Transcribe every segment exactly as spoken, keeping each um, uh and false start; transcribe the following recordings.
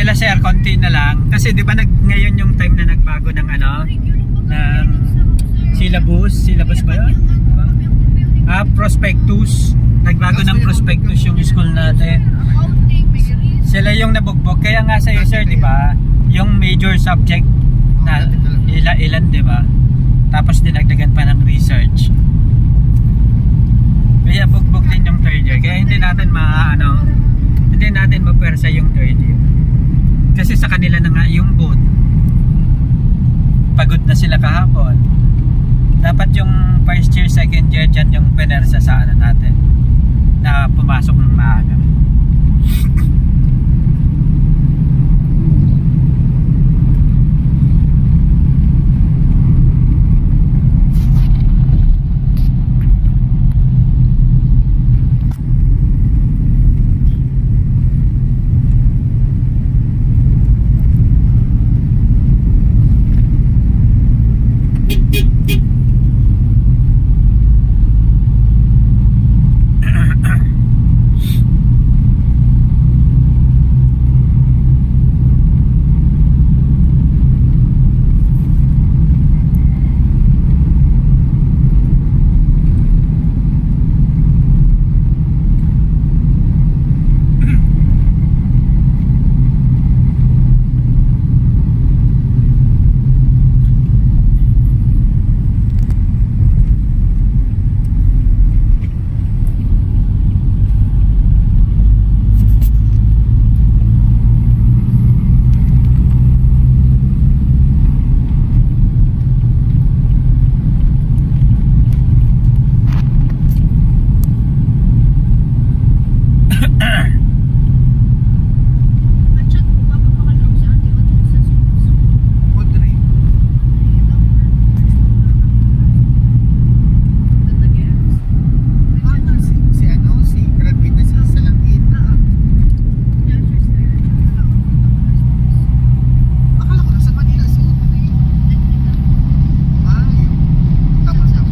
Sir, konti na lang. Kasi di ba nag, ngayon yung time na nagbago ng ano, ng syllabus, syllabus ba yun? Di ba? Ah, prospectus. Nagbago ng prospectus yung school natin. Sila yung nabugbog. Kaya nga sa'yo, sir, di ba? Yung major subject na ila, ilan, di ba? Tapos dinagdagan pa ng research. Kaya bugbog din yung third year. Kaya hindi natin ma-, ano, hindi natin mapwersa yung third year. Kasi sa kanila na nga yung boot. Pagod na sila kahapon. Dapat yung first year, second year, dyan yung pinersa sa ano natin. Na pumasok ng maaga. Audrey. Ah, si, si ano, si graduate na si Salangit. Akala ko nasa Manila si Audrey. Ah, yun. Tama, tama.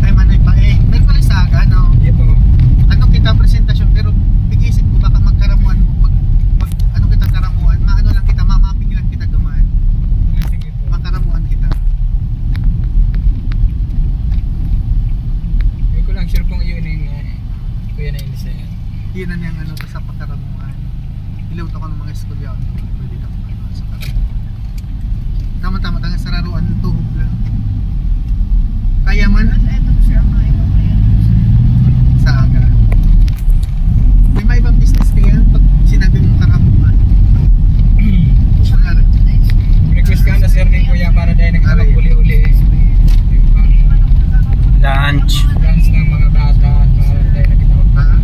Ay, Manoy pa eh. Merkules sa aga, no? Iyo po. Ano kita presentasyon, pero nag-iisip ko baka magkaramuan, mag, mag, ano kita karamuan, maano lang kita, mamaping lang kita duman. Ah, sige po. Makaramuan kita. Hindi ko lang sure kung yun yung, eh, kuya na yun sa Yun na niyang ano, sa pakaramuan. Ilawot ako ng mga eskwelahan ko. Pwede ka makita sa karamihan. Tama-tama, tangang sararuan, tuhog lang. Kaya man. At eto siya, mga iba pa yan. Sa aga. May mga ibang business kaya pag sinabi mong karamuan. Request ka na, sir, ni Kuya, para dahil nagkakapuli-uli. Lunch. Lunch ng mga bata, para dahil nagkakapuli. Ah.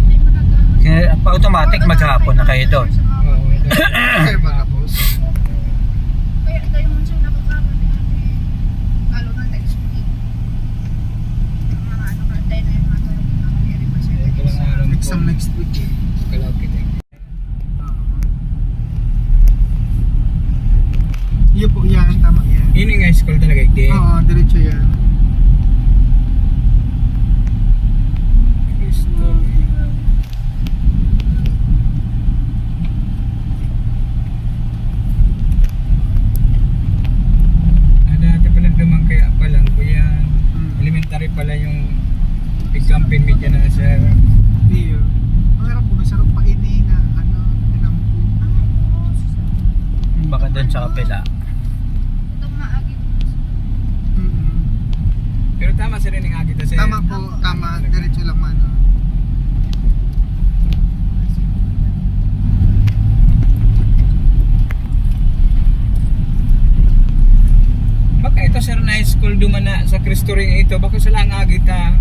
Kaya pa automatic maghapon na kayo doon. Oo, ito. Sir, baka po. Kaya ito yung unsa nakakama ni ate. Lalo na next week. Mga ano ka, tayo na yung mga tulog na kami, request yung Ito lang exam. Alam ko. Exam next week eh. Kalaw kita. Iyo po yan, tama yan. Ini nga school talaga, igdi. Oo, diretso yan. Kristo. Ah, dati pala duman kaya pala, kuya. Hmm. Elementary pala yung pigkampin mi dyan na, sir. Iyo. Ang harap ko, may sarong pa ini na, ano, tinampo. Baka doon sa kapila. Itong maagi Pero tama siya rin ang agita, sir. Tama po, tama. Diretso lang man. Baka ito, sir, na high school duman na sa Cristo Rey ito. Baka sila ang agita.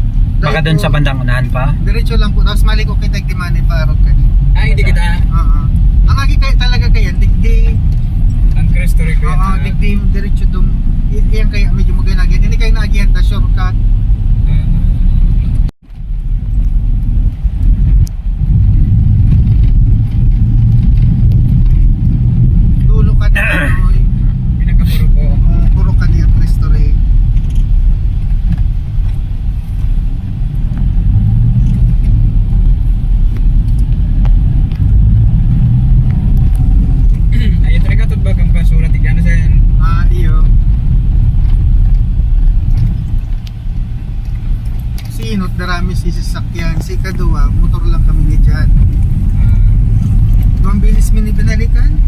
Baka doon sa bandang unahan pa? Diretso lang po. Tapos maliko kita, di man iparog ka niya. Ay, di kita. Oo. Ang agi kaya talaga kaya, digdi. Ang Cristo Rey kaya. Oo, na digdi, diretso dum-, i-, iyan kaya medyo maganda. Hindi kayo naagihan ta, shortcut. Ah. Dulo ka na, oy. Pinakapuro po. Oo, puro ka niya, Cristo Rey. Ayun talaga, tut, bagang basura, tigyan na sa yan. Ah, iyo. Si Inot, darami si sasakyan. Si Kadua, motor lang kami ni Jan. Ah. Duwang bilis mi ni binalikan.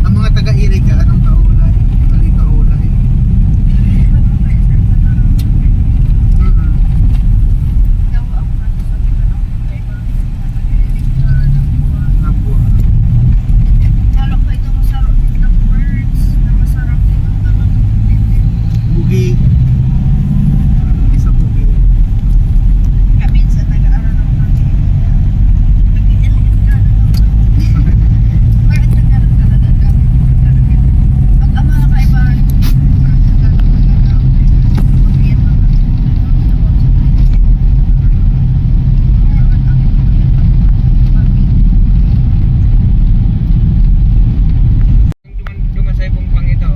Ang mga taga-Iriga, anong kaulay? Mali kaulay. Mm. Nga buwan. Lalo pa ito masarap na words na masarap din ang tanong ng video. Bugi. Sa bugi. Kaminsan nag-aaral ako ng English. Nag-i-English ka na naman. Bakit nag-aaral ka na ng Tagalog? Pag ang mga kaibahan ko, Tagalog, Tagalog, pag iyan mga Duman, duman sa ibong pang ito.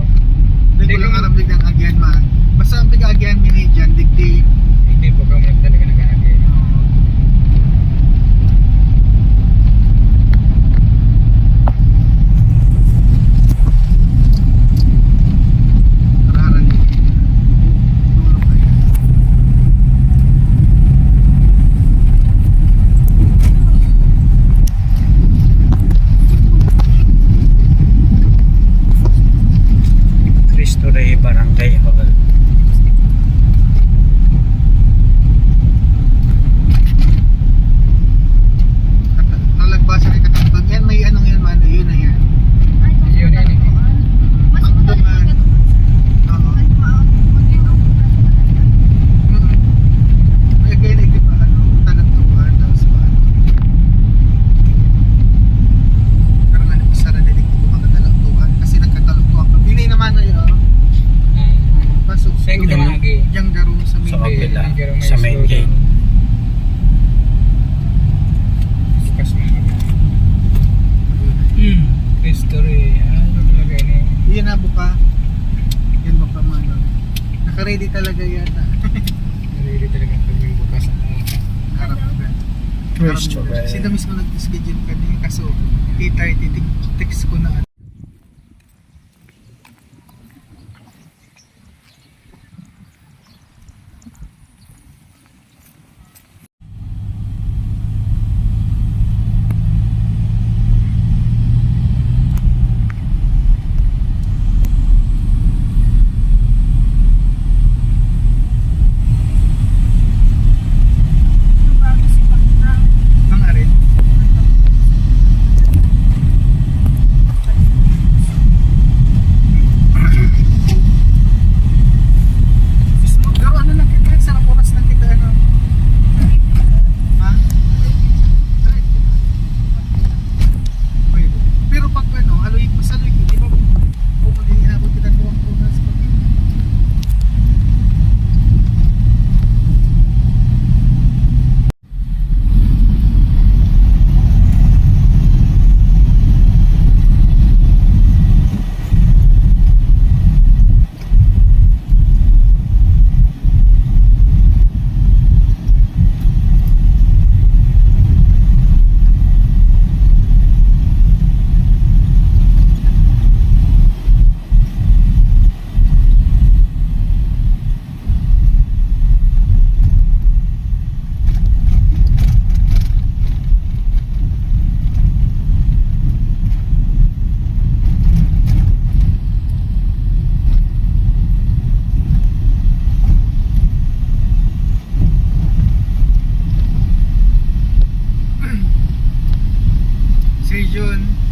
Hindi ko lang aram digdi ang agihan man. Basta ang pag-aagihan mi ni Jan, digdi. Hindi po kami talaga nag-aagi. Oo. Rarang dulo kaya. Cristo Rey Barangay Hall. Nalagpasan ay katambag. Yan, may ano yan, mano, yun na yan. Yun, yun, yun. Ang duman. Oo. Mm. May ganyan, di ba, ano, talagtuan, tapos pa, ano. Pero nga, isa na din yung mga talagtuan, kasi nagkatalagtuan kami. Hindi naman na yun. Kaso, Saan kita yung, maagi? Yung garo sa main Sa gate. Kapila, Yung garo may sa main slow gate. Down. Bukas na lang. Hmm, history. Ano talaga ini? Yan na, buka. Yan, buka mo, ano. Naka-ready talaga yata. Naka-ready talaga pag may bukas, ano. Harap na. Harap na. Sila mismo nag-schedule kami, kaso eight thirty, text ko na. Ang arin. Yun.